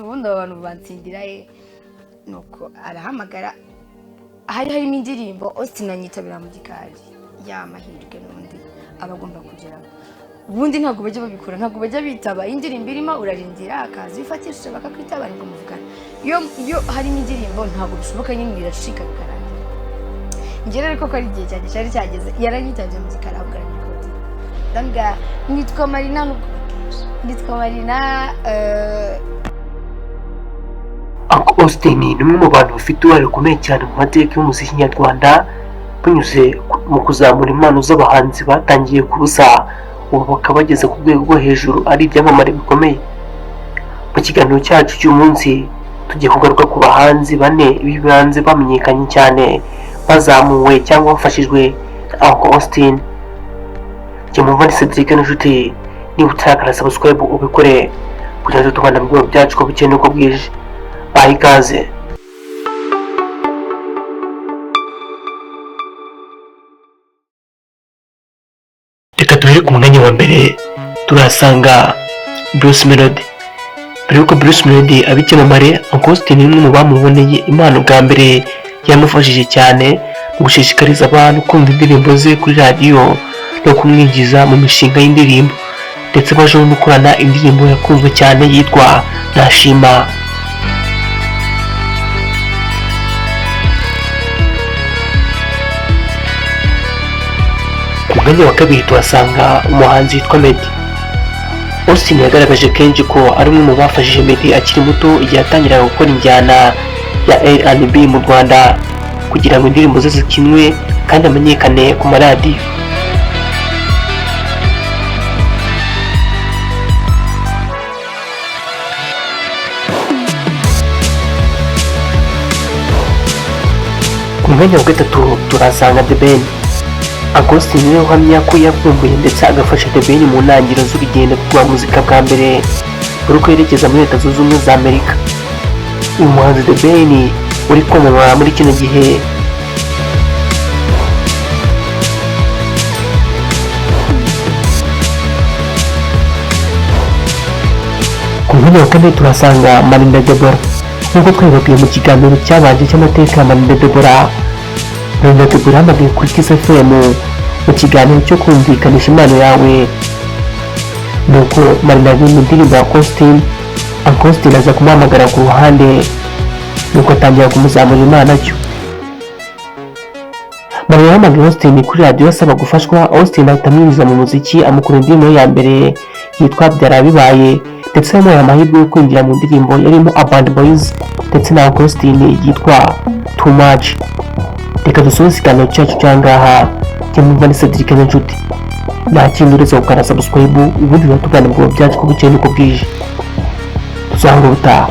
Ubundi aba bantu bansindira he? Nuko arahamagara, hari harimo indirimbo, Austin anyitabira mu gikari. Ya mahirwe n'undi aba agomba kugeraho. Ubundi ntabwo bajya babikora, ntabwo bajya bitaba. Indirimbo irimo, urarindira akaza wifatishije bakakwitaba, nibwo muvugana. Iyo harimo indirimbo ntabwo bishoboka nyine, iracika bikarangira. Njye rero koko ari igihe cyanjye cyari cyageze, yaranyitabye mu gikari, ahubwo aranyikotera, ndambwira nitwa Marina, nubwo nitwa Marina. Uncle Austin ni umwe mu bantu bafite uruhare rukomeye cyane mu mateka y'umuziki nyarwanda, binyuze mu kuzamura impano z'abahanzi batangiye ku busa, ubu bakaba bageze ku rwego rwo hejuru, ari ibyamamare bikomeye. Mu kiganiro cyacu cy'uyu munsi tugiye kugaruka ku bahanzi bane b'ibanze bamenyekanye cyane, bazamuwe cyangwa bafashijwe na Uncle Austin. Jya mumva ni Cedric n'inshuti. Niba utarakora subscribe, ubikore kugira ngo tubane mu bikorwa byacu uko bukeye n'uko bwije. Baha ikaze. Reka duhere ku mwanya wa mbere, turahasanga Bruce Melody. Mbere y'uko Bruce Melody aba icyamamare, Uncle Austin ni umwe mu bamuboneye impano bwa mbere. Yamufashije cyane mu gushishikariza abantu kumva indirimbo ze kuri radiyo no kumwinjiza mu mishinga y'indirimbo, ndetse baje no gukorana indirimbo yakunzwe cyane yitwa Nashima. Ku mwanya wa kabiri tuhasanga umuhanzi witwa Meddy. Austin yagaragaje kenshi ko ari umwe mu bafashije Meddy akiri muto, igihe yatangiraga gukora injyana ya R&B mu Rwanda, kugira ngo indirimbo ze zikinwe kandi amenyekane ku maradiyo. Ku mwanya wa gatatu turahasanga The Ben. Austin niwe uhamya ko yavumbuye ndetse agafasha The Ben mu ntangiriro z'urugendo rwa muzika bwa mbere mbere uko yerekeza muri Leta Zunze Ubumwe za Amerika. Uyu muhanzi The Ben uri kwamamara muri kino gihe. Ku mwanya wa kane turasanga Marinda Deborah. Nk'uko twabibabwiye mu kiganiro cyabanje cy'amateka ya Marinda Deborah, Marinda Deborah yahamagaye kuri Kiss FM mu kiganiro cyo kumvikanisha impano yawe. Nuko Marinda aririmba indirimbo ya Austin. Uncle Austin aza kumuhamagara ku ruhande, nuko atangira kumuzamura impano atyo. Marinda yahamagaye Austin kuri radiyo asaba gufashwa. Austin ahita amwinjiza mu muziki, amukora indirimbo ye ya mbere yitwa Byarabibaye, ndetse yamuhaye amahirwe yo kwinjira mu ndirimbo yarimo Urban Boys ndetse na Uncle Austin yitwa Too Much. Reka dusoze ikiganiro cyacu cyangaha. Cyamumva ni Cedric n'inshuti. Nta kindi uretse gukanda subscribe, ubundi tuba tugana mu bikorwa byacu uko bukeye n'uko bwije. Tuzahura ubutaha.